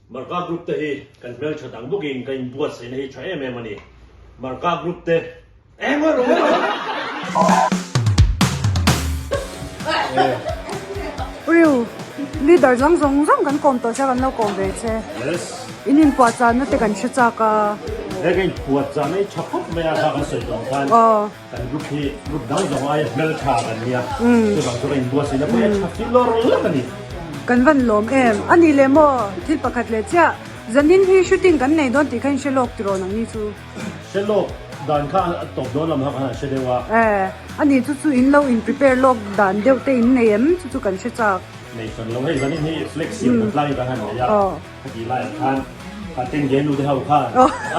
Marka group te hi kan hmeltha dang bawkin ka inbuatsaihna hi tha em em a ni. Marka group te eng a rawh Uriu, leader zawng zawng zawng kan kawm tawh che a, kan lo kawm ve che. Yes. In inpuahchahna te kan hre chak a. He ka inpuahchahna hi tha khawp mai a, kha kan sawi tawh ang khan. Kan group hi group dang zawng aia hmeltha kan nia, chuvang chu ka inbuatsaihna pawh hi a tha fih lawr lawk a ni. Kan van lawm em? A nih leh maw? Thil pakhat leh chiah, zanin hi shooting kan nei dawn tih kha in hre lawk tiraw nang ni chu? Hre lawk dan kha a tawp dawn lam kha kan han hre deuh a. E, a nih chu chu in lo in prepare lawk dan deuh te in nei em? Chu chu kan hre chak. Nei hran lo, hei zanin hi flag siam kan tlangin kan han nei a. Ka tih laiah khan ka tengge nu te ho khan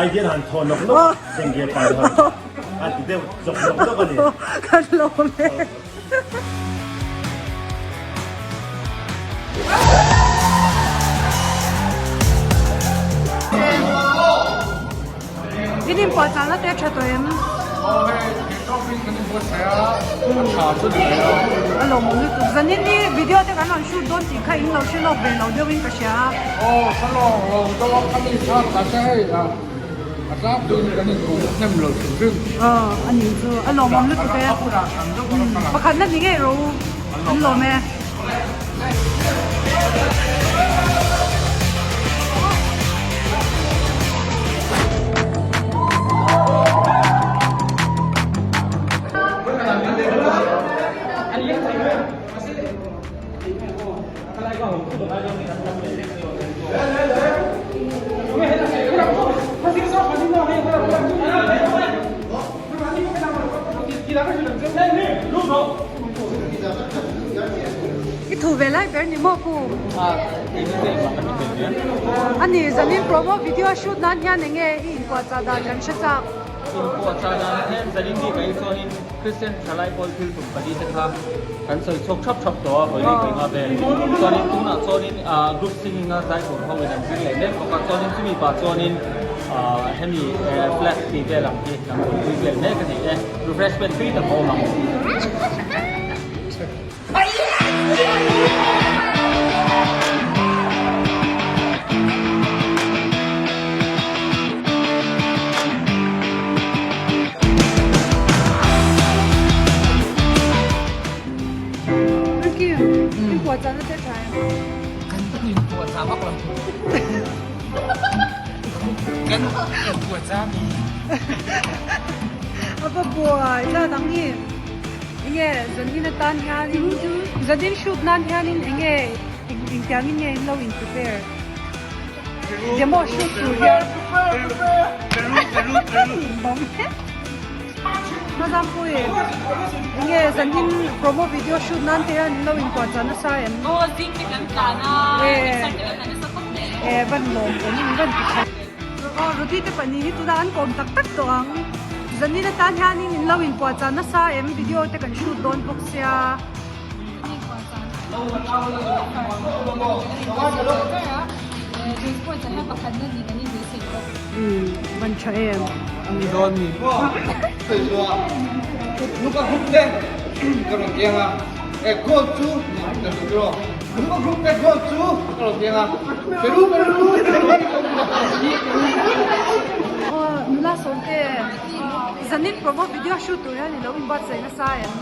idea han thaw nawk nawk tengge pa te ho a ti deuh zawk nawk nawk a ni. Kan lawm e. In inpuahchahna te a tha tawh em? Aw hei theihtawpin kan inbuatsaih a, a tha chu ni mai lo. A lawmawm lutuk. Zanin hi video te kan rawn shoot dawn tih kha in lo hre lawk ve lo deuhin ka hria a. Aw hre lawk lo deuh a, khami khan ka hre hei a, a tlangpuiin kan inkum hnem lo hrim hrim. Aw a nih chu, a lawmawm lutuk e. Pakhatna ni ngei rawh u, an lawm e. I thu ve lai ber ni maw pu? A ni zanin promo video shoot nan hian enge i inpuahchah dan kan hre chak? Inpuahchah dan hian zanin ni ka inchuanin Christian thalai pawl thil tum pali te kha kan sawi chhuak thap thap tawh a vawi leh vawi nga vel. Chuanin tunah chuanin group singing a zai tur ho in an zir leh mek bawk a, chuanin chumi pah chuanin hemi flag tih vel ang hi kan buaipui vel mek a ni e. Refreshment tui tak a awm ang. Ricky, in puahchah na te tha em? Kan in puahchah vak lo. Kan in puahchah mi. A va buai ta dang hi. Enge zanin atan hianin zanin shoot nan hianin enge engtiangin nge in lo in prepare demo shoot tur hian Mazampui enge zanin promo video shoot nan te hian in lo in puahchah nasa em? Aw zing te kan tlan a excited kan nasa khawp mai. E van lawm awm in van ti tha. Aw Rudy te pahnih hi tunah an kawm tak tak tawh ang. Zanin atan hianin in lo inpuahchah nasa em video te kan shoot dawn bawk sia. Umm van tha em. Aw nula sawmte zanin promo video shoot tur hian ilo inbuatsaih nasa em?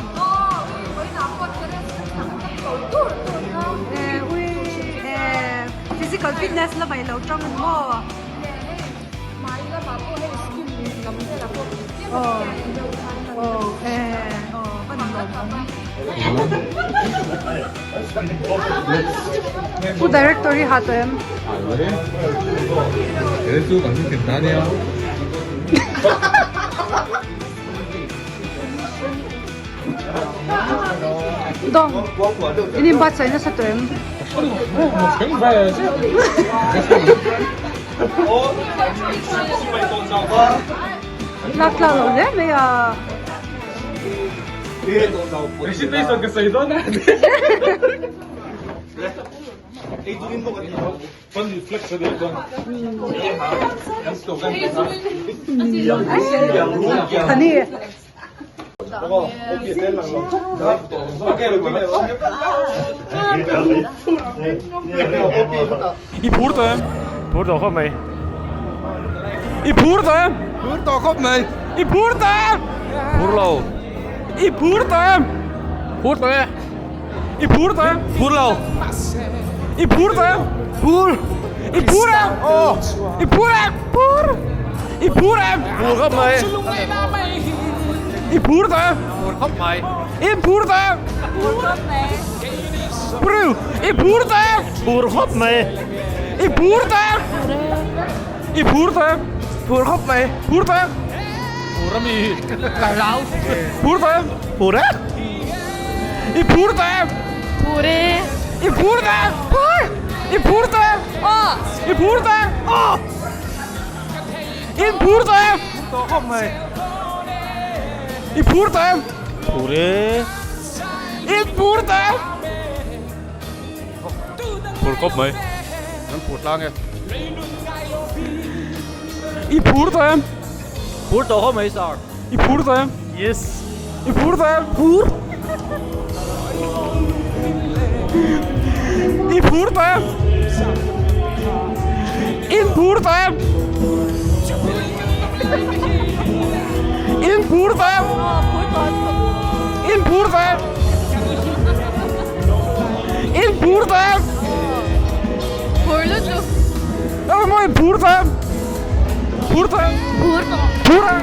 Eh ui eh physical fitness lamah ilo tang ang maw? Aw aw eh aw ka ni lawm awm. Pu director hi ha tawh em? Dawng, in inbuatsaih nasa tawh em? Lak tlak loh hle mai a. Ani. I phur tawh em? Phur tawh khawp mai. I phur tawh em? Phur tawh khawp mai. I phur tawh em? Phur lo. I phur tawh em? Phur tawh e. I phur tawh em? Phur lo. I phur tawh em? Phur. I phur em? Aw. I phur em? Phur. I phur em? Phur khawp mai. I phur tawh em? Phur khawp mai. I phur tawh em? Phur khawp mai. Phur. I phur tawh em? Phur khawp mai. I phur tawh em? I phur tawh em? Phur khawp mai. Phur tawh em? Phur a mi. Ka hlau. Phur tawh em? Phur e. I phur tawh em? Phur e. I phur tawh em? Phur. I phur tawh em? Aw. I phur tawh em? Aw. I phur tawh em? Phur tawh khawp mai. I phur tawh em? Phur e. I phur tawh em? Phur khawp mai. Kan phur tlang e. I phur tawh em? Phur tawh khawp mai sir. I phur tawh em? Yes. I phur tawh em? Phur. I phur tawh em? In phur tawh em? In phur tawh em? In phur tawh em? In phur tawh em? Phur lutuk. Eng maw in phur tawh em? Phur tawh em? Phur tawh. Phur em?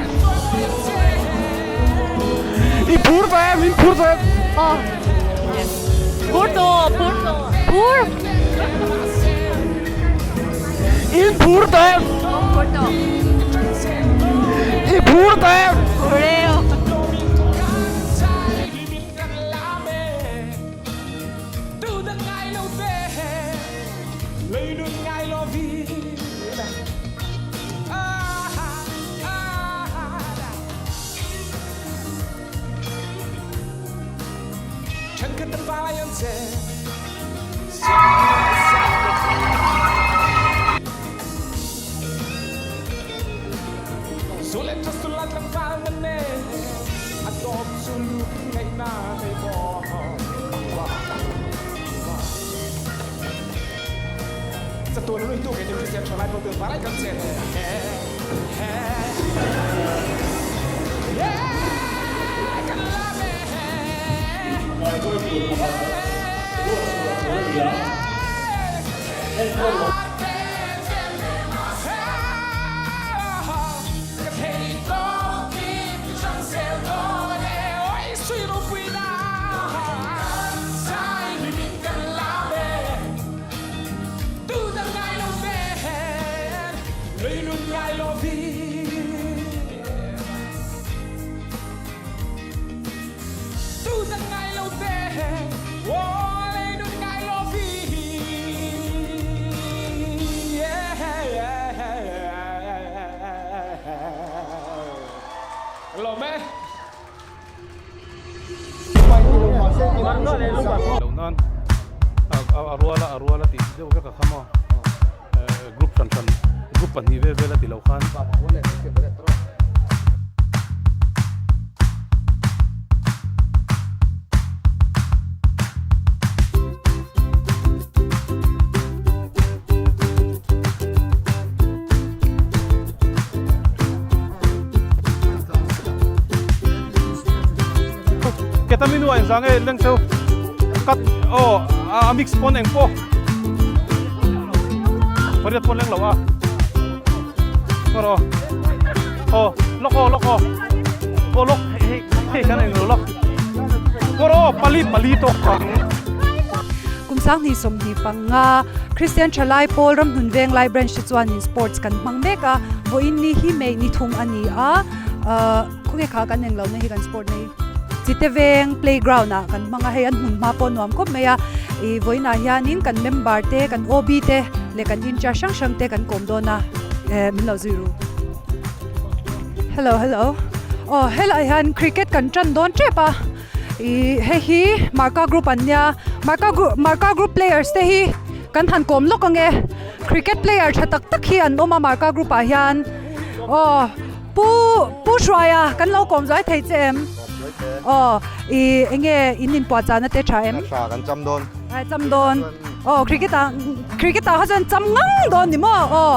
I phur tawh em? In phur tawh em? Aw. Phur tawh, phur tawh. Phur. In phur tawh em? Phur tawh. I phur tawh em? Phur e aw. Lo nan a ruala a ruala tih deuh vek a kha maw group hran hran group pahnih vel vel a ti lo khan. Ketamine a inzang e leng cheu cut aw a mix pawn eng pawh pariat pawn leng lo a aw lawk aw lawk aw aw lawk hei hei kan eng lo lawk aw pali pali tawk ang. Kum 20 25 Christian Thalai Pawl Ramhnun Venglai Branch te chuanin sports kan hmang mek a, vawiin ni hi May ni thum a ni a, khawnge kha kan englo na hi kan sport na hi Chite Veng playground ah kan hmang a, hei an hmun hma pawh nuam khawp mai a, ih vawiin ah hianin kan member te kan OB te leh kan in charge hrang hrang te kan kawm dawn a, eh min lo zui ru. Hello hello aw helai hian cricket kan tan dawn tep a. Ih hei hi Marka group an nia Marka group Marka group players te hi kan han kawm lawk ang e cricket player tha tak tak hi an awm a Marka group ah hian aw pu pu Hruaia kan lo kawm zuai thei che em aw ih eng nge in inpuahchahna te tha em tha kan cham dawn ai cham dawn. Aw cricket ah cricket ah kha chuan cham ngang dawn ni maw aw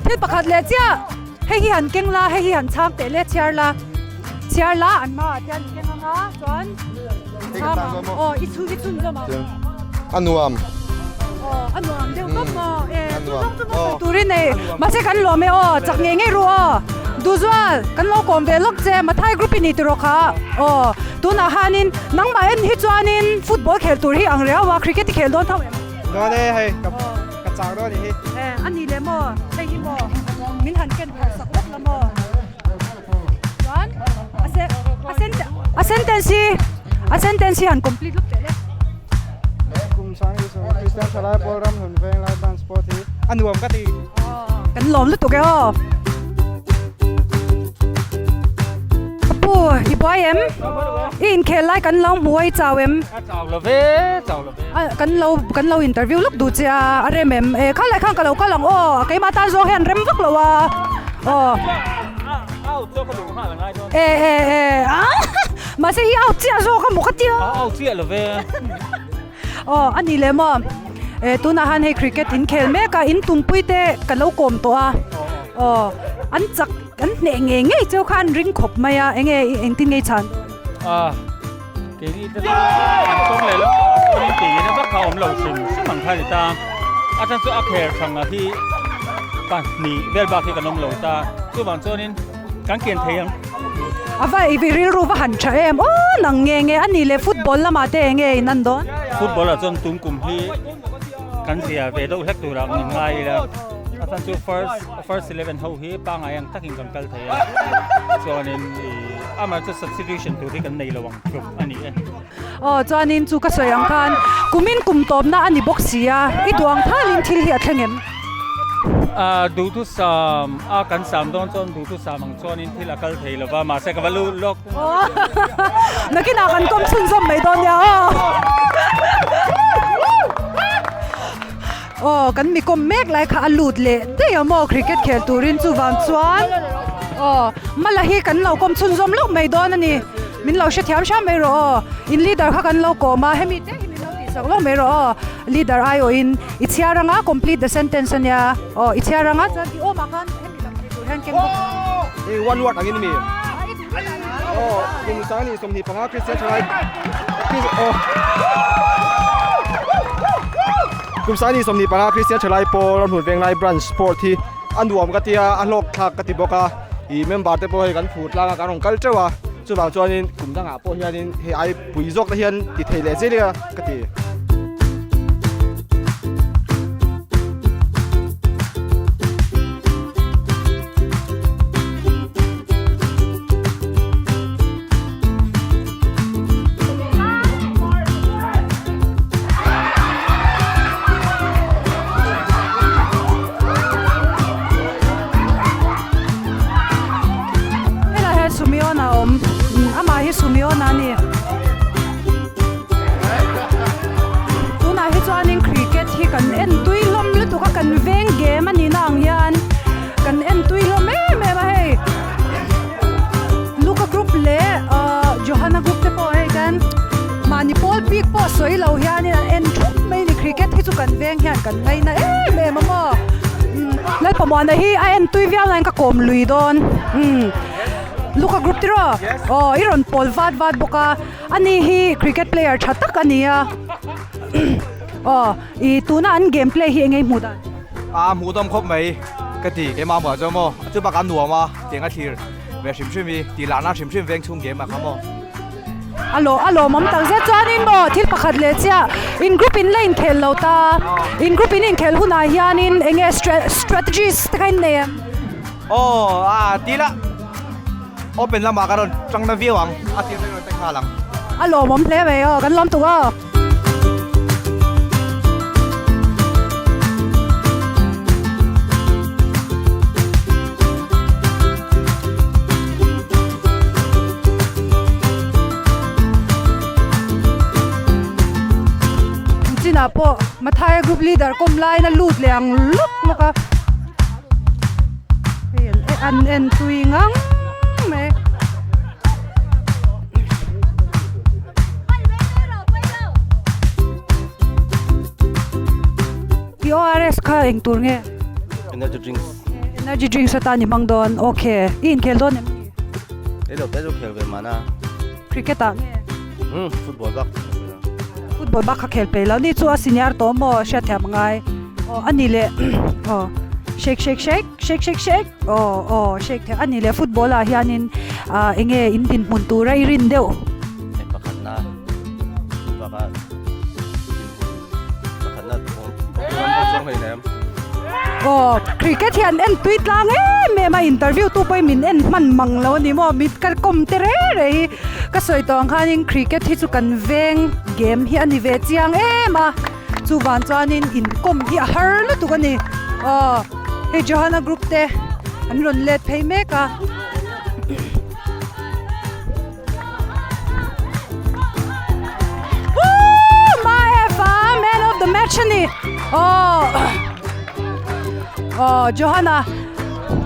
thil pakhat leh chiah hei hi han keng la hei hi han chhang teh le chhiar la chhiar la an hmaah te an keng ang a chuan chhang ang aw i chhun i chhun zawm ang a nuam aw a nuam deuh tawp maw e chu zawng chu maw sawi turin nei mahse kan lawm e aw chak ngei ngei ru aw duhzual kan lo kawm ve lawk che Mathai group i ni tiraw kha aw tunah hanin Nangmah en hi chuanin football khel tur hi ang riau a, cricket i khel dawn tho em? Dawn e, hei ka ka chak dawn anih hi. E, a ni leh maw, hei hi maw, min han ken phar sak lawk la maw. Chuan a se a sente a sentence hi a sentence hi han complete lawk teh le. Kum sang hi chu Kristian Thalai Pawl ram hlun veng lai ban sport hi a nuam ka ti. Kan lawm lutuk e aw. Apu, i buai em? I inkhel lai kan lo hmu a, i chau em? Ka chau lo ve, chau lo ve. Kan lo kan lo interview lawk duh che a, a rem em? E kha leh khan ka lo kal ang aw, keimah tan zawng hian rem vak lo a, aw. Out chu ka duh nghal a ngai dawn. E e e, ah mahse i out chiah zawk a maw ka tia. Out chiah lo ve. Aw a ni leh maw eh tunah hian hei cricket in khel mek a in tumpui te ka lo kawm tawh a aw an chak an hneh ngei ngei cheu kha an ring khawp mai a enge engtin ngei chhan a keini te an tawng leh lo in ti in a vak kha awm lo hrim hrim ang kha ni ta a chan chu a kher thang a hi pahnih vel bak hi kan awm lo ta chuvang chuanin Kan kian thei ang. A va i rilru va han tha em aw nang nge nge a ni le football lamah te enge in an dawn? Football ah chuan tum kum hi kan zia ve deuh hlek turah min ngai ila a chan chu first first 11 ho hi pangai ang takin kan kal thei a chuanin i amah chu substitution tur hi kan nei lo ang tluk a ni e. Aw chuanin chu ka sawi ang khan kumin kum tawpna a ni bawk si a i duang thalin thil hi a thleng em? Duhthusam a kan sam dawn chuan duhthusam ang chuanin thil a kal thei lova mahse ka va lut lawk. Nakinah kan kawm chhunzawm mai dawn nia aw. Aw kan mi kawm mek lai kha a lut leh daih a maw cricket khel turin chuvang chuan aw mala hi kan lo kawm chhunzawm lawk mai dawn a ni. Min lo hrethiam hram mai rawh aw. In leader kha kan lo kawm a hemi te hi min lo tihsak lawk mai rawh aw. Leader aiawhin i chhiar anga complete the sentence ania aw i chhiar anga chuan i awmah khan hemi lam thei tur hian keng bawk Hei one word angin mi aw kum sang ni 25 Christian thalai aw kum sang ni 25 Christian thalai pawl ram hlun venglai branch sport hi a nuam ka tia a hlawk thlak ka ti bawk a ih member te pawh hei kan fur tlang a kan rawn kal teuh a chuvang chuanin kum dangah pawh hianin hei ai pui zawk te hian ti thei leh zel ila ka ti. Helai hian Sumion a awm amah hi Sumion a ni tunah hi chuanin cricket hi kan en tui hlawm lutuk a kan veng game a nihna ang hian kan en tui hlawm em em a hei Luka group leh ahh Johana group te pawh hei kan mahni pawl bik pawh sawi lo hianin an en thup mai a ni cricket hi chu kan veng hian kan ngaina em em a maw umm Lalpamuana hi a en tui viau laiin ka kawm lui dawn umm Luka group tiraw aw i rawn pawl vat vat bawk a ani hi cricket player tha tak a ni a aw ih tuna an game play hi eng nge i hmuh dan? A hmuh dawm khawp mai ka ti keimah hmuh ah chuan maw chu bakah a nuam a tiang a thlir ve hrim hrim i tih lah na hrim hrim veng chhung game ah kha maw. A lawm a lawmawm tak zet chuanin maw thil pakhat leh chiah in group in la inkhel lo ta in group in inkhel hunah hianin eng nge strategies te kha in nei em? Aw a ti la open lamah ka rawn tang na viau ang a tir te rawn teng nghal ang. A lawmawm hle mai aw kan lawm tuk aw. Chinah pawh Mathai group leader kawm laiin a lut leh ang lawk lawk a hei an en tui ngang mai. ORS kha eng tur nge? Energy drinks. Energy drinks atan i hmang dawn. Okay. I inkhel dawn em ni? Ei lo te chu khel ve mahna. Cricket ah nge? Hmm, football bak khel pe lo. Football bak kha khel pe lo. Ni chu a senior tawh maw hriatthiam a ngai. Aw a ni leh aw shake shake shake shake shake shake aw aw shake theih a ni leh football ah hianin ah eng nge in dinhmun tura i rin deuh. Hei pakhatna baka dinhmun pakhatna awm ram pawh chuang hleinem. Aw cricket hian en tui tlang em em a interview tu pawhin min en hman mang lo a ni maw mit ka kawm te reng reng hi ka sawi tawh ang khanin cricket hi chu kan veng game hi a ni ve chiang em a chuvang chuanin inkawm hi a har lutuk a ni aw hei Johana group te an rawn let phei mek a. Man of the match a ni aw aw Johana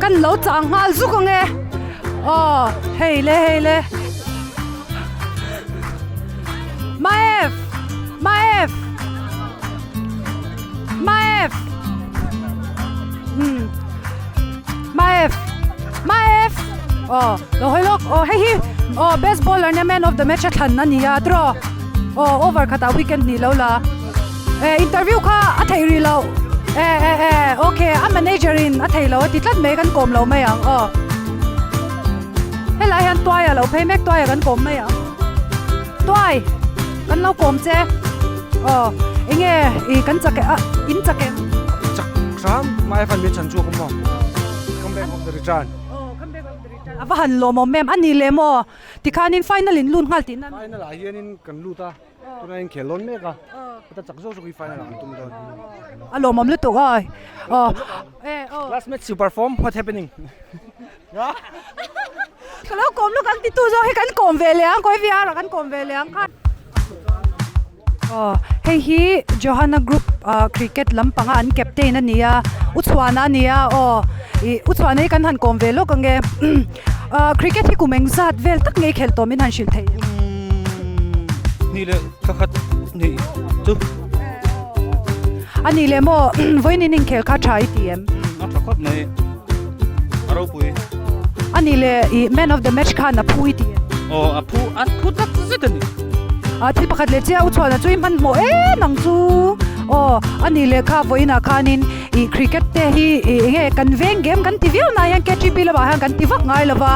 kan lo chang nghal zuk ang e aw hei le hei le Maef Maef Maef hmm Maef Maef aw lo hawi lawk aw hei hi aw best bowler nia man of the match a thlan a ni a tiraw aw over khatah weekend nih lo la eh interview kha a theih rih loh eh eh eh okay a manager in a thei lo a ti tlat mai kan kawm lo mai ang aw helai hian tuai a lo phei mek tuai a kan kawm mai ang tuai kan lo kawm che aw enge ih kan chak a in chak em chak hram mai fan min chhan chhuak a maw come back of the return A va han lawmawm em? A ni leh maw? Tikhanin final in lut nghal tihna a mi? Final ah hianin kan lut a, tunah in khel dawn mek a, heta chak zawk zawk hi final ah kan tum dawn. A lawmawm lutuk a, aw. Last match you perform, what happening? Ka lo kawm lawk ang titu zawk hi kan kawm ve leh ang, kawi VR ah kan kawm ve leh ang kha. Aw hei hi Johana group ah cricket lampanga an captain a ni a u chhuana a ni a aw ih u chhuana hi kan han kawm ve lawk ange ah cricket hi kum eng zat vel tak nge i khelh tawh min han hrilh theih Ni leh thla khat ni chu. A ni leh maw vawiin in inkhel kha tha i ti em? A tha khawp mai a ropui. A ni leh i man of the match khan a phu i ti em? Aw a phu a phu tak zet a ni. A thil pakhat leh chiah u chhuahna chu i hmanhmawh em ang chu. Aw a ni leh kha vawiinah khanin i cricket te hi i enge kan veng game kan ti viau na hian KTP lamah hian kan ti vak ngai lo va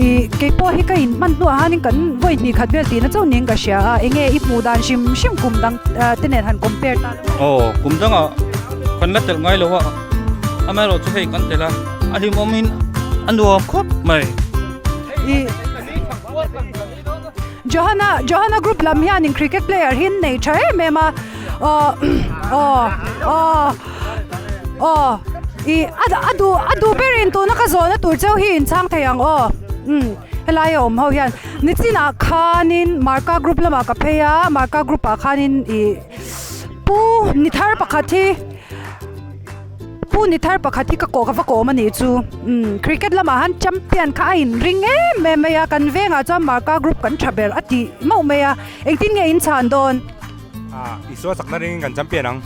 i keipawh hi ka in hman hnuah hianin kan vawi hnih khat vel tihna chauh niin ka hria a enge i hmuh dan hrim hrim kum dang te nen han compare ta lo. Aw kum dangah kan la telh ngai lo a amaherawh chu hei kan telh a a hlimawmin a nuam khawp mai. I Johana Johana group lam hianin cricket player hi an nei tha em em a aw aw aw aw i a a duh a duh berin tuna ka zawhna tur cheu hi in chhang thei ang aw umm helai a awm ho hian nichinah khanin marka group lamah ka phei a marka group ah khanin ih pu ni thar pakhat hi. Pu ni thar pakhat hi ka kawh ka va kawm a nih chu umm cricket lamah han champion kha a in ring em em mai a kan vengah chuan marka group kan tha ber a tih mauh mai a engtin nge in chhan dawn? Ah Isua chakna ringin kan champion ang.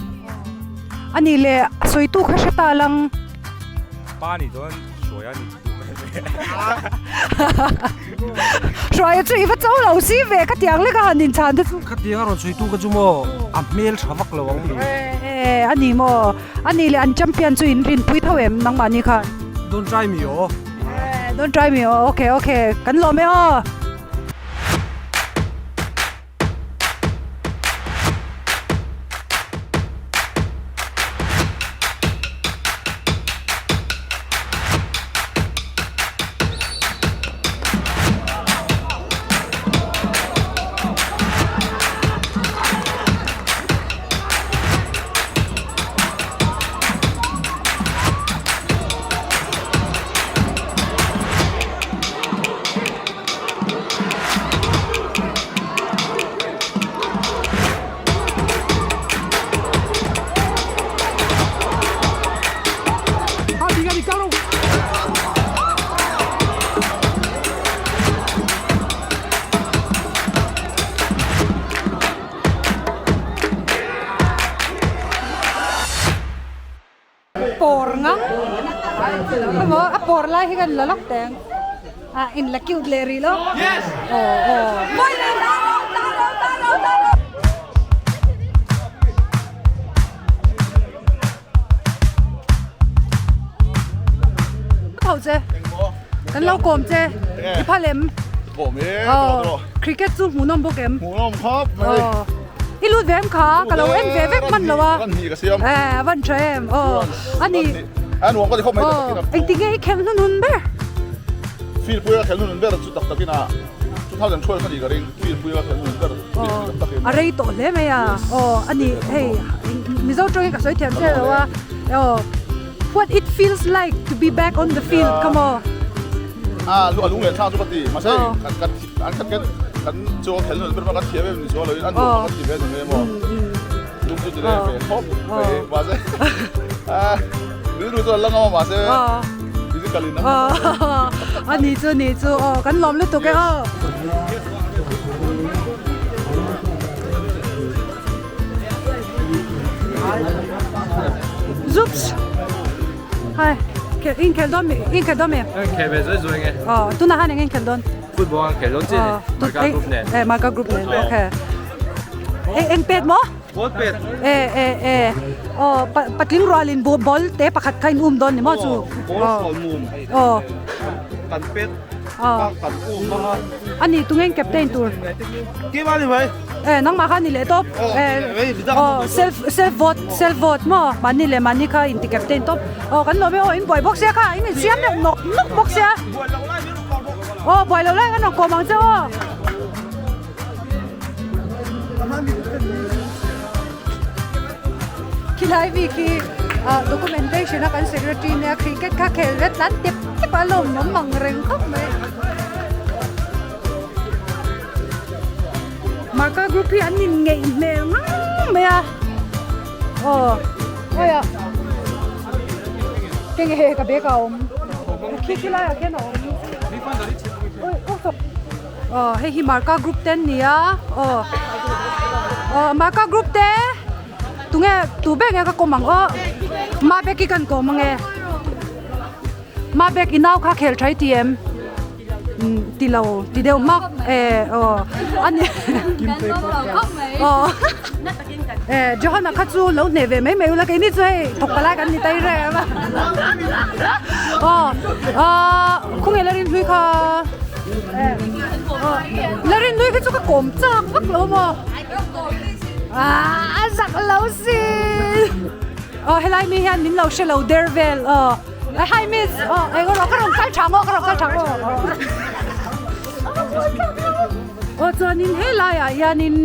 A nih leh a sawitu kha hre ta lang. Pa nih chuan hruai a ni. Hruaia chu i va cho lo si ve ka tiang lek a han inchhan te chu. Khatiang a rawn sawi tu ka chu maw a hmel tha vak lo ang. E a ni maw a ni leh an champion chu in rinpui tho em nangmahni khan. Don't try me aw. Don't try me aw okay okay kan lawm e aw. ngang. Emaw a pawr lai hi kan la lawk teng. Ah in la cute leh rih lo. Yes. Aw aw. Tho che. Kan lo kawm che. I phal em? Kawm e. Aw. Cricket chu hmuhnawm bawk em? Hmuhnawm khawp mai. Aw. I lut ve em kha? Ka lo en ve vek hman lo a. Kan hnih ka siam. Eh, a van tha em. Aw. Ani. A nuam ka ti khawp mai tak takin a. Engti nge i khelh hnunhun ber? Field puia khelh hnunhun ber chu tak takin a 2012 ka nih ka ring. Field puia khelh hnunhun ber field pui tak takin. A rei tawh hle mai a. Aw, ani hei Mizo tawngin ka sawi thiam chiah lo a. Aw. What it feels like to be back on the field come on. A lu a lung leh thlak chu ka ti. Mahse kan kan an khat kan kan chu a khelh hnunhun ber kan thiam em ni chuang loin a nuam kan ti ve ni mai maw. Lung chu ti le ve khawp mai. Mahse a rilru chu a la ngam a mahse physically na. A ni chu ni chu aw kan lawm lutuk e aw. Zups. Hai. In khel dawn mi in khel dawn mi. Khel ve zui zui nge. Aw tuna han eng in khel dawn. Football an khel dawn chi ni. Marka group nen. Eh Marka group nen. Okay. Eng eng pet maw? Ball pet. Eh eh eh. Aw patling rualin ball te pakhat kha in um dawn ni maw chu. Ball sawn mum. Aw. Kan pet. Aw. Kan um anga. Ani tungen captain tur. Keimah ni mai. Eh nangmah kha ni leh tawp. Eh aw self self vote self vote maw mahni leh mahni kha inti captain tawp. Aw kan lawm e aw in buai bawk sia kha in insiam deuh nawk nawk bawk sia. Aw buai lo lai kan rawn kawm ang che aw. Khilai mi khi documentation a kan secretary nia cricket kha khel vet tlan tep tep a lawm awm ang reng khawp mai. Marka group hi an in ngeih hmel ngang mai a aw awi a keng he ka bag a awm khi khi laiah khian a awm aw hei hi marka group te an ni a aw aw marka group te tunge tu ber nge ka kawm ang aw mabek hi kan kawm ange mabek i nau kha khel tha i ti em. Ti lo ti deuh hmak e aw a ni aw e Johana kha chu lo hneh ve mai mai ula keini chu hei thawk palai kan ni tai reng a aw ah khawnge la rinhlui kha e aw la rinhlui kha chu ka kawm chak vak lo maw ah a zak lo si aw helai mi hian min lo hre lo der vel aw. Hi miss. Oh, eng rawh ka rawn kal tha maw ka rawn kal tha maw. Oh chuanin he laiah hianin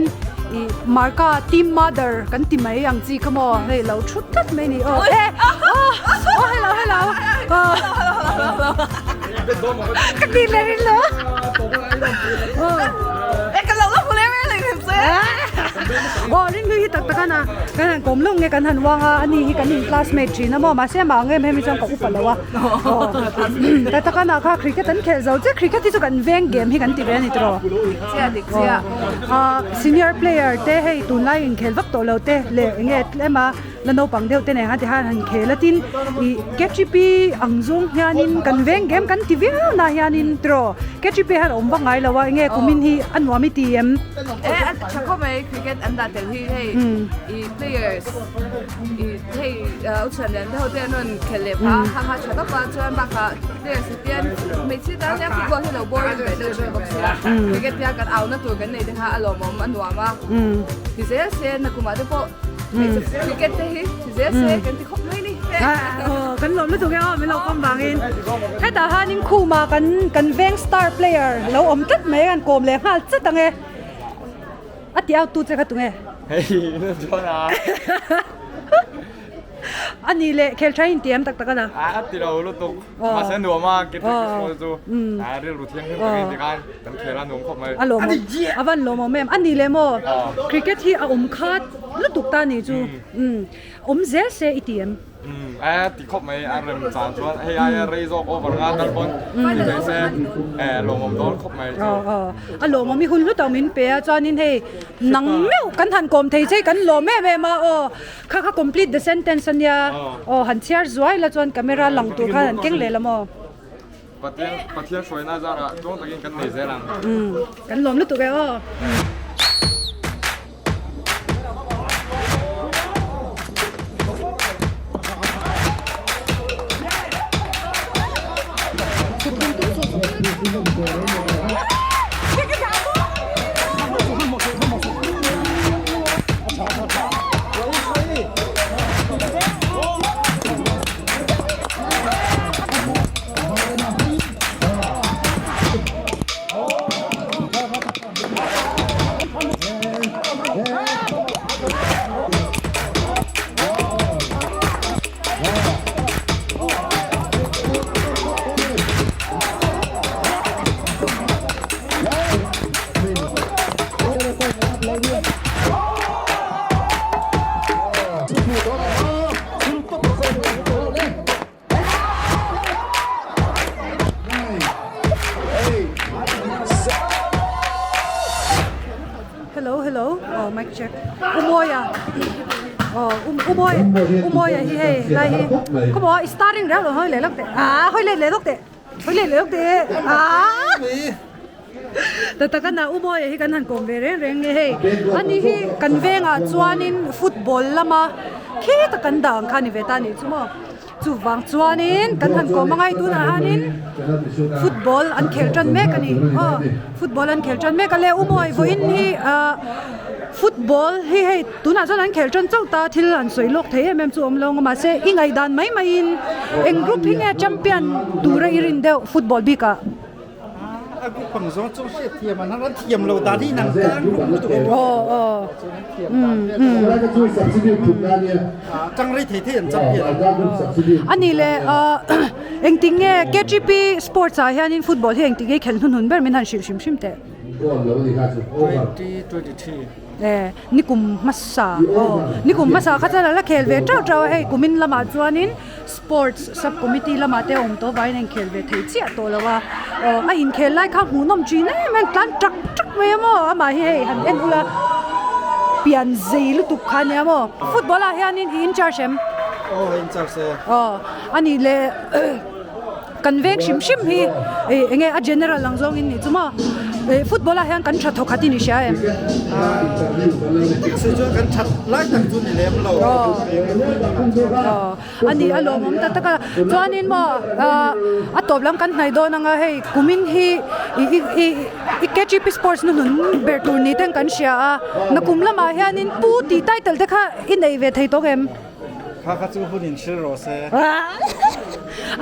i Marka team mother kan ti mai ang chi kha maw hei lo thut tlat mai ni aw eh oh oh hello hello oh ka ti leh rin lo oh eh ka lo la hmu leh reng reng che aw rin hlui hi tak tak a na kan han kawm lawk nge kan han uang a ani hi kan in classmate thin a maw mahse amah ang em em hi chuan ka upa lo a aw tak tak a na kha cricket an khelh zo chiah cricket hi chu kan veng game hi kan ti ve a ni tiraw chiah dik chiah ah senior player te hei tunlai inkhel vak tawh lo te leh eng nge tlem a la naupang deuh te nen khan ti khan han khel a tin ih K_G_P ang zawng hianin kan veng game kan ti viau na hianin tiraw K_G_P hian a awm vak ngai lo a eng nge kumin hi a nuam i ti em. Eh a tha khawp mai cricket an dah tel hi hei i players i hei u chhuan lian te ho te an rawn khelh leh phah a ha ha tha tawp a chuan bakah players te hian hmeichhia tan hian football hi lo boring ve deuh thin bawk sia cricket hian kan au na tur kan nei te kha a lawmawm a nuam a ti zel se nakumah te pawh hmeichhe cricket te hi ti zel se kan ti khawp mai ni. Kan lawm lutuk e aw min lo kawm vangin hetah hianin khumah kan kan veng star player lo awm tlat mai a kan kawm leh nghal chat ang e a ti out tu che kha tunge hei na chuan a a ni leh khel tha in ti em tak tak a na a ti lo lutuk mahse nuam a ke te chu a rilru thianghlim takin tikhan kan khel a nuam khawp mai a lawm a van lawm awm em a ni leh maw cricket hi a awm khat. lutuk ta ni chu awm zel se i ti em? Umm a ti khawp mai a rem chan chuan hei aia rei zawk over nga tal pawn ti thei se eh lawmawm dawn khawp mai chu. Aw aw a lawmawm i hun hlu tak min pe a chuanin hei nang meuh kan han kawm thei che hi kan lawm em em a aw kha kha complete the sentence ania aw han chhiar zuai la chuan camera lang tur khan han keng leh la maw. Pathian Pathian hruaina zarah tluang takin kan nei zel ang. Umm kan lawm lutuk e aw. Hello hello aw mic check Umoia aw um Umoia Umoia hi hei lai hi khawmaw i starring reuh lo hawi leh lawk teh ah hawi let leh lawk teh hawi let leh lawk teh ah ta tak a na Umoia hi kan han kawm ve reng reng nge hei ani hi kan vengah chuanin football lama khi tak kan dah ang kha ni ve ta anih chu maw. Chuvang chuanin kan han kawm angai tunah hianin football an khel tan mek a ni aw football an khel tan mek a le umawi vawiin hi ah football hi hei tunah chuan an khel tan chauh ta thil an sawi lawk thei em em chu a awm lo ang a mahse i ngaihdan mai maiin eng group hi nge champion tura i rin deuh football bikah. A group ang zawng chu hriat thiam an han thiam lo dan hi inang tlang group lutuk a Aw aw um um Tang rei thei thei an champion ang. Ani le engtik nge KTP sports ah hianin football hi engtik nge i khelh hnunhnun ber min han hrilh hrim hrim teh. 2023. E nikum hmasa aw nikum hmasa kha chuan a la khel ve teuh teuh a hei kumin lamah chuanin Sports sub committee lamah te a awm tawh avangin a inkhel ve thei chiah tawh lo a, aw a inkhel lai kha hmuhnawm thin em em tlan tak tak mai a maw amah hi hei han en ula pian zei lutuk kha ania maw football ah hianin i in charge em? Aw in charge e. Aw anih leh kan veng hrim hrim hi ih enge a general ang zawngin nih chu maw ih football ah hian kan tha thawkhat in i hria em? Chu chuan kan that lai tak chu ni lem lo. Aw. A ni a lawmawm ta tak a chuanin maw ahh a tawp lam kan hnaih dawn anga hei kumin hi ih ih ih KGP sports nu hnun ber tur ni ten kan hria a nakum lamah hianin pu tih title te kha i nei ve thei tawk em? Kha kha chu hun in hril rawh se.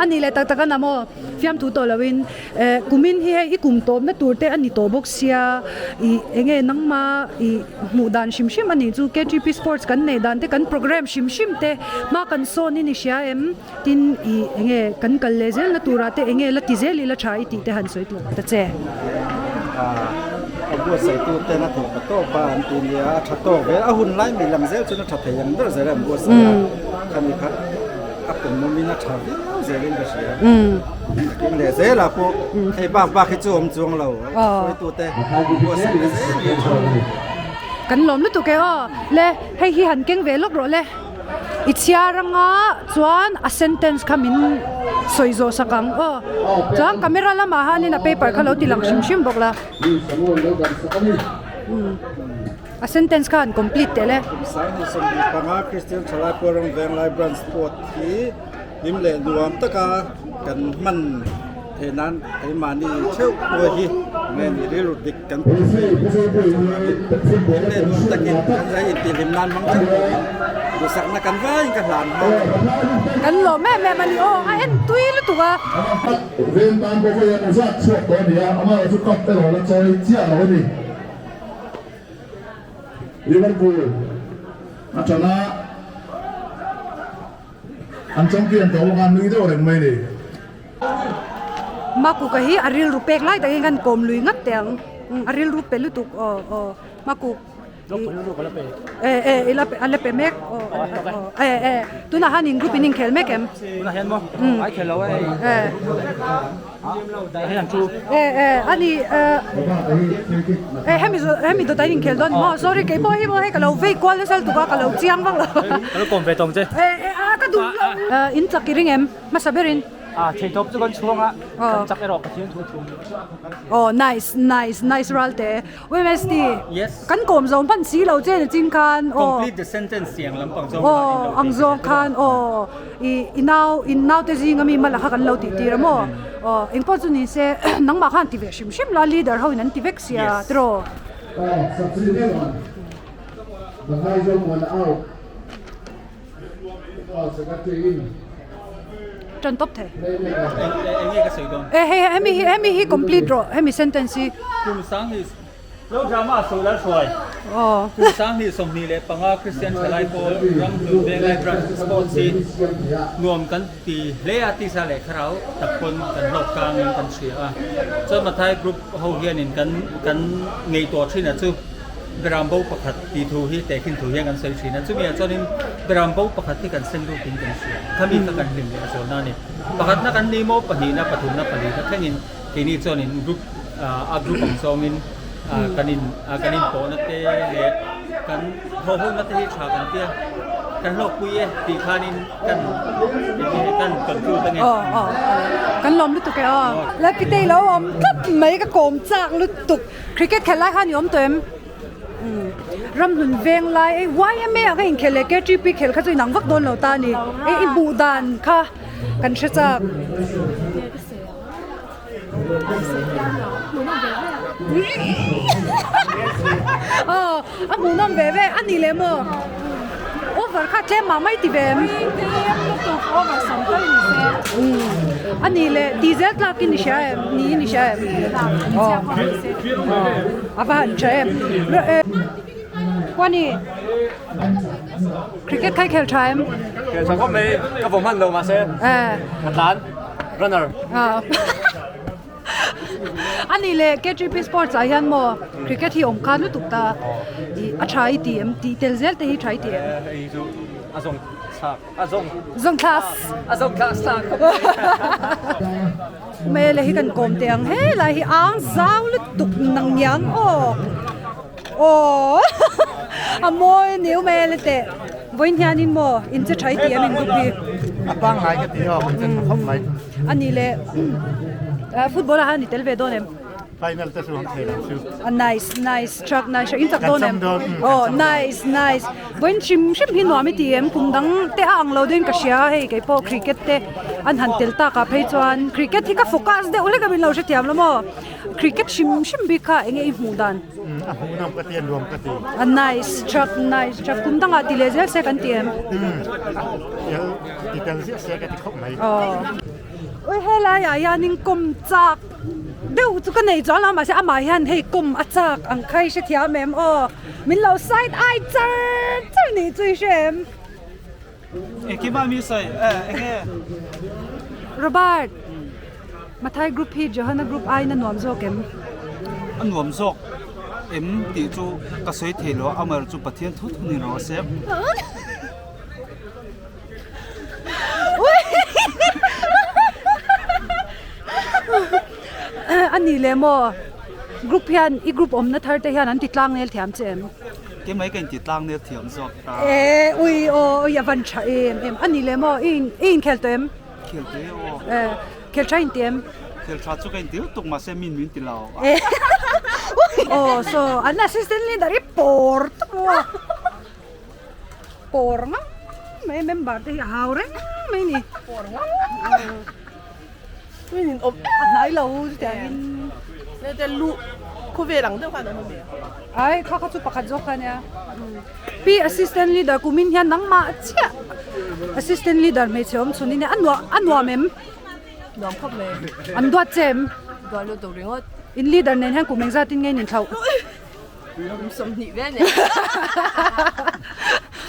A ni leh tak tak a na maw fiamthu tawh loin. Eh kumin hi hei i kum tawpna tur te a ni tawh bawk sia ih enge nangma ih hmuh dan hrim hrim a nih chu KTP sports kan neih dan te kan program hrim hrim te hma kan sawn in i hria em tin ih enge kan kal leh zel na turah te enge la ti zel ila tha i tih te han sawi tur ta che. A buatsaih tu ten a thei pa tawp a an ti nia a tha tawk vel a hun lai mai lang zel chuan a tha thei ang ber zel a an buatsaih a khami kha a pawmawm in a tha viau zel in ka hria. Tum leh zelah pawh hei bak bak hi chu awm chuang lo hruaitute buatsaih leh zel hi a tha. Kan lawm lutuk e aw le hei hi han keng ve lawk rawh le i chhiar anga chuan a sentence kha min sawi zawh sak ang aw chuan camera lamah hianin a paper kha lo ti lang hrim hrim bawk la a sentence kha han complete teh le. 25 Christian Thalai Puarang Venglai Branch Sport hi Hlim leh nuam taka kan hman theih nan keimahni theuh pawh hi nge ni rilru dik kan put ve chuvangin hlim leh nuam takin kan zai intihhlim nan hmang theuh turin duhsakna kan vaiin ka hlan hma. Kan lawm em em a ni aw, a en tui lutuk a. Veng tan pawh hei an zat chhuak tawh a ni a, amaherawh chu cup erawh la chawi chiah lo a ni. Liverpool atanga. An champion tawh bawk a, nui deuh reng mai ni. Makuka hi a rilru pek lai takin khan kawm lui ngat teh ang, a rilru pe lutuk aw aw Makuk. E e i la pe a la pe mek aw e e tunah hian in group in inkhel mek em? Tunah hian maw ai khel lo e. E e e ani e hemi hemi dawt ah in inkhel dawn maw sorry kei pawh hi maw hei ka lo vei kual nasa lutuk a ka lo chiang vak lo. Ka lo kawm ve tawng che. E e a ka duh lo. In chak i ring em hmasa berin? A theihtawp chu kan chhuang a kan chak erawh Pathian thu thu. Aw nice nice nice Ralte. UMST Yes. Kan kawm zo hman si lo che ni chin khan aw. Complete the sentence tih ang lampang zawng khan in lo Aw ang zawng khan aw i i nau in naute zinga mi mala kha kan lo tih tir a maw aw engpawh chu ni se nangmah khan ti ve hrim hrim la leader ho in an ti vek sia tiraw. Tan tawp thei. Eng nge ka sawi dawn? E hei hemi hi hemi hi complete rawh hemi sentence hi. Kum sang hi Lo drama sawi lal hruai. Aw. Kum 2025 Kristian Thalai Pawl ram hlun Venglai Branch Sports hi nuam kan ti hle a tisa leh thlarau tak pawn kan hlawk tlangin kan hria a. Chuan Mathai Group ho hianin kan kan ngeihtuah thin a chu. Beram bo pakhat tih thu hi tehkhin thu hian kan sawi thin a, chumi ah chuanin beram bo pakhat hi kan sen lut in kan hria, khami kha kan hlim leh a zawlna a ni. Pakhatna kan ni maw, pahnihna, pathumna, palihna thlengin keini chuanin group a group ang zawngin kan in kan inpawhna te leh kan thawhhona te hi tha kan tia, kan hlawkpui e tih khanin kan kan conclude a ni. Aw aw kan lawm lutuk e aw. Lalpitei lo awm tlat mai ka kawm chak lutuk. Cricket khelh lai khan i awm tawh em? Umm Ramhlun veng lai ei YMA ah ka inkhelh leh KTP khelh kha chu inang vak dawn lo ta a ni. Ei i hmuh dan kha kan hre chak. Aw a hmuhnawm ve ve a ni leh maw? Over kha tlem mah mai ti ve em? A ni leh ti zel tlak in i hria em? Ni in i hria em? Aw a va han tha em? Kuani cricket kha i khel tha em? Khel tha khawp mai ka vawm hman lo mahse ka tlan runner. A nih leh KTP Sports ah hian maw cricket hi awm khan lutuk ta ih a tha i ti em tih tel zel te hi tha i ti em? Hei chu a zawng thlak a zawng zawng thlak a zawng thlak thlak khawp mai. Mele hi kan kawm teh ang helai hi ang zau lutuk nang ngiang aw aw a mawi a ni mele teh vawiin hianin maw in che tha i ti em in group hi? A pangngai ka ti aw kan che tha khawp mai. A ni leh football ah hian i tel ve dawn em? Final te chu an thei lo chu. A nice nice truck nice in chak dawn em? Oh nice nice vawiin hrim hrim hi nuam i ti em kum dang te a ang lo deuhin ka hria hei kei pawh cricket te an han tel tak ah phei chuan cricket hi ka focus deuh hlek a min lo hrethiam lo maw cricket hrim hrim bik kha enge i hmuh dan? A hmuhnawm ka ti a nuam ka ti. A nice truck nice truck kum dangah ti leh zel se kan ti em? Tel ti tel ziah se ka ti khawp mai. Aw. Ui helai ah hianin kawm chak deuh chu ka nei chuang lo mahse amah hian hei kawm a chak ang kha i hrethiam em aw min lo side eye char char nih chu i hre em? Engkim a mi sawi eng nge? Robert, Mathai group hi Johana group aiin a nuam zawk em? A nuam zawk em tih chu ka sawi thei lo a, amaherawhchu chu Pathian thu thu ni rawh se. A ni leh maw? Group hian i group awmna thar te hian an ti tlang nel thiam che em? Ke mai ka inti tlang nel thiam zawk ta. E ui aw ui a van tha em em a ni leh maw i in i inkhel tawh em? Khel tawh e aw. E khel tha inti em? Khel tha chu ka inti lutuk mahse min min ti lo. E aw so an assistant leader hi pawr tak maw pawr ngam mai member te hi a hau reng mai ni. Pawr ngam. A hnai lo chutiangin luh khawvel ang deuh khan an awm em? Ai kha kha chu pakhat zawk kha ania. Pi assistant leader kumin hian nangmah chiah assistant leader hmeichhe awm chhun in a nuam a nuam em? Nuam khawp mai. An duat che em? Duat lutuk ringawt. In leader nen hian kum engzat in nge in inthlauh? Kum 20 vel nen.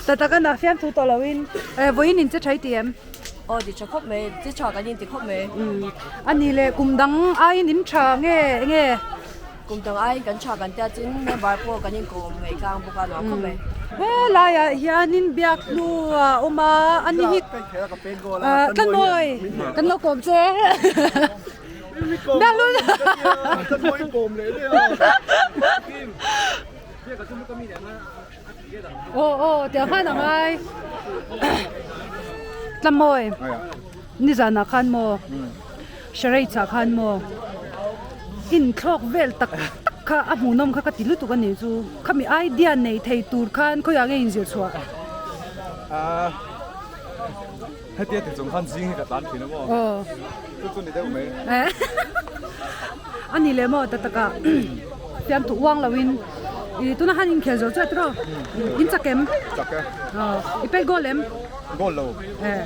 Ta tak a nah fiamthu tawh lo in vawiin in che tha i ti em? Aw ti tha khawp mai, che tha kan inti khawp mai. A ni leh kum dang aiin in tha nge enge? Kum dang aiin kan tha kan tia chin member pawh kan inkawm ngei tlang bawk a nuam khawp mai. Helaiah hianin biak hnu a awm a, ani hi Tlanmawi kan lo kawm che. Biak hnu Aw aw tiang khan a ngai. Tlanmawi nizanah khan maw Charades ah khan maw inthlawk vel tak tak kha a hmuhnawm kha ka ti lutuk a nih chu khami idea nei thei tur khan khawiah nge inzir chhuah? Ahh hetia ti chung khan zing hi ka tlan thin a maw? Aw. Chu chu ni deuh mai. A ni leh maw ta takah fiamthu uang loin ih tuna han inkhel zo chuai tiraw in chak em? Chak e. Aw i pet goal em? Goal lo. Eh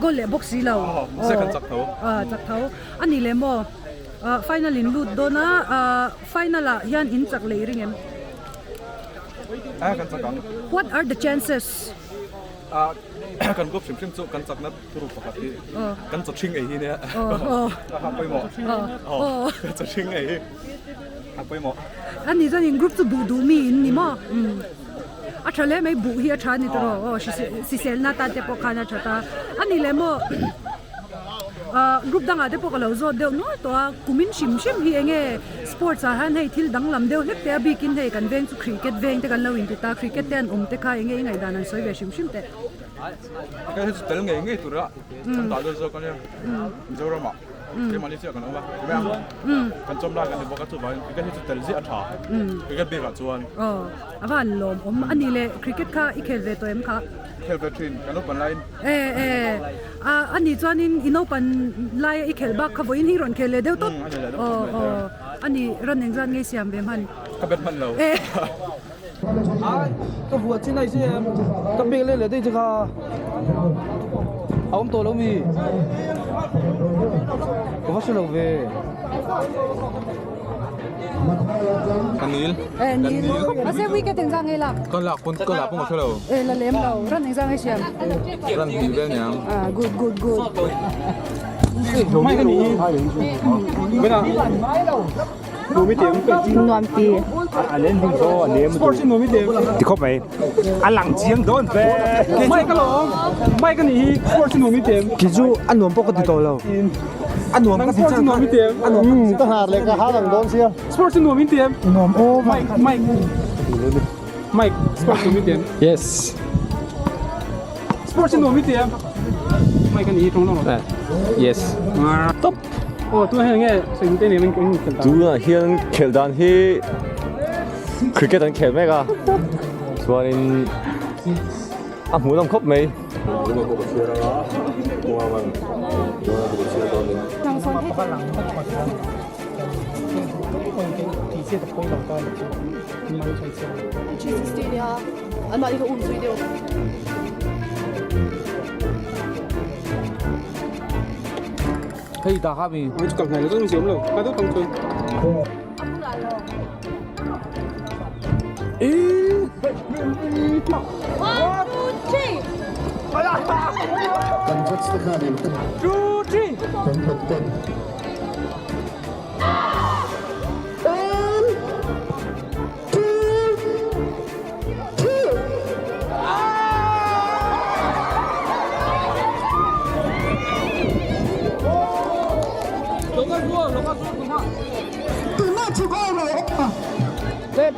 goal leh bawk si lo. Aw mahse kan chak tho. Aw chak tho. A ni leh maw final in lut dawn a final ah hian in chak leh i ring em? Eh kan chak ang. What are the chances? Ah kan group hrim hrim chu kan chakna thuruk pakhat hi kan chaw ṭhing ei hi nia a pawimawh chaw ṭhing ei hi a pawimawh. A ni chuan in group chu buh duh mi in ni maw? A ṭha hle mai buh hi a ṭha a ni tawh aw hriselna tan te pawh khan a ṭha ta a ni leh maw group dangah te pawh ka lo zawt deuh nual tawh a kumin hrim hrim hi eng nge sports ah hian hei thil danglam deuh hlek te a bikin hei kan veng chu cricket veng te kan lo inti ta cricket te an awm te kha eng nge i ngaihdan an sawi ve hrim hrim teh. Cricket hi chu tel ngei ngei tura kan dah deuh zawk a nia Mizoramah keimahni chiah kan awm a kan chawm lai kan ni bawk a chuvangin cricket hi chu tel ziah a tha cricket bikah chuan. Aw a va han lawm awm a ni le cricket kha i khel ve tawh em kha? Khel ve thin kan naupan laiin. E e a a nih chuanin i naupan laia i khelh bak kha vawiin hi rawn khel leh deuh tawp. Aw aw a ni rawn engzat ngei siam ve hman? Ka bet hman lo. E. Ka vuah chin ai si em ka pek leh leh daih che kha a awm tawh lo mi ka va hre lo ve. Ka nil. Eh nil. Ase wicket engzah nge lak? Ka lak pawn ka lak pawn ka hre lo. Eh la lem lo. Run engzah nge siam? Run hnih vel niang. Ah good good good. Mai ka ni. Bena. Nuam ti. Ti khawp mai. A lang chiang dawn ve. Mai ka lawm. Mai ka nih hi sports nuam i tem. Ki chu a nuam pawh ka ti tawh lo. A nuam ka ti Sports nuam i tem. A nuam ka har leh ka har ang dawn sia. Sports nuam in tem. Nuam over. Mike Mike. Mike sports nuam i tem. Yes. Sports nuam i tem. Mike ka nih hi tawng lo. Yes. Top. Aw tunah hian nge sawi te nen an khel dan. Tunah hian khel dan hi cricket an khel mek a chuanin a hmuhnawm khawp mai. Hei ta kha mi. Oi kal ngai lo chu siam lo. Ka du tang chu. E. One, two, three. Two, three.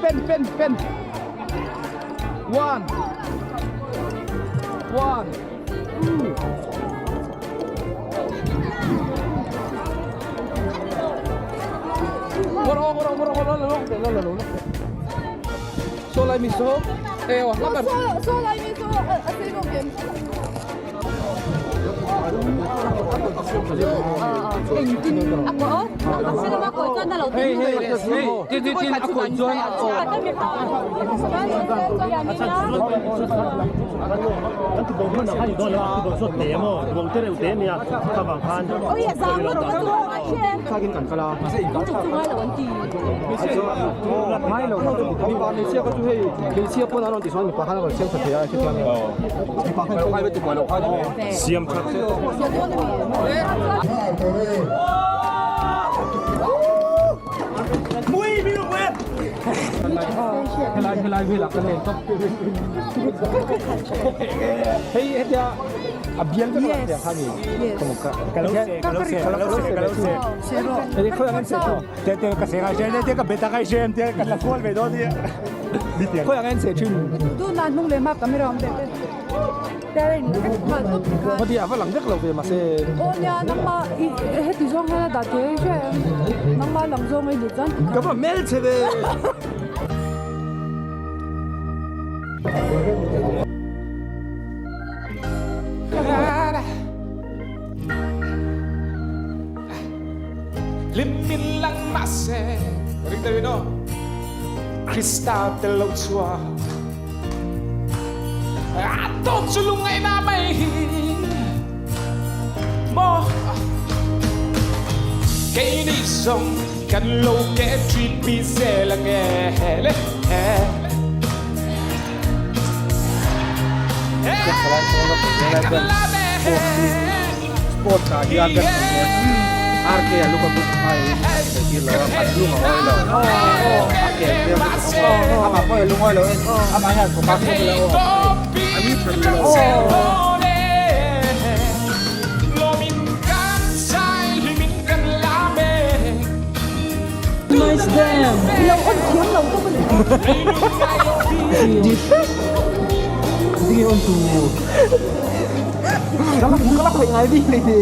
Pen pen pen. One. One. Two. Siam that. Helai velah ka len tawp. Hei hetia a bial vek a tiang kha ni. Ka lo se ka lo se ka lo se ka lo se. Hei khawi ang an se tawh. Te te ka se ngai se te ka bet ngai se te ka la kual ve dawn nia. Khawi ang an se thin. Tu na hnung leh ma camera awm ve te. Heti a va lang vek lo ve mahse. Aw nia nangma i heti zawng hian a dah thei a hria em nangma lang zawng i duh chuan. Ka va hmel che ve. Hlim min lang mahse ring deuhin aw Krista tel lo chuan. A tawp chu lungngaihna mai hi maw Keini zawng kan lo ke ṭhipi zel ange le Sport ah hian kan RK a luka buk ai thei lo a kan lung a awi lo a ke hmel te chu a amah pawh hi a lungawi lo en amah hian fawk a khawp ila aw a ni tha rih lo. Nice dam. Lo on thiam lo tawp a ni. Tinge on tu. Ka la ka la khawih ngai bik leh ni.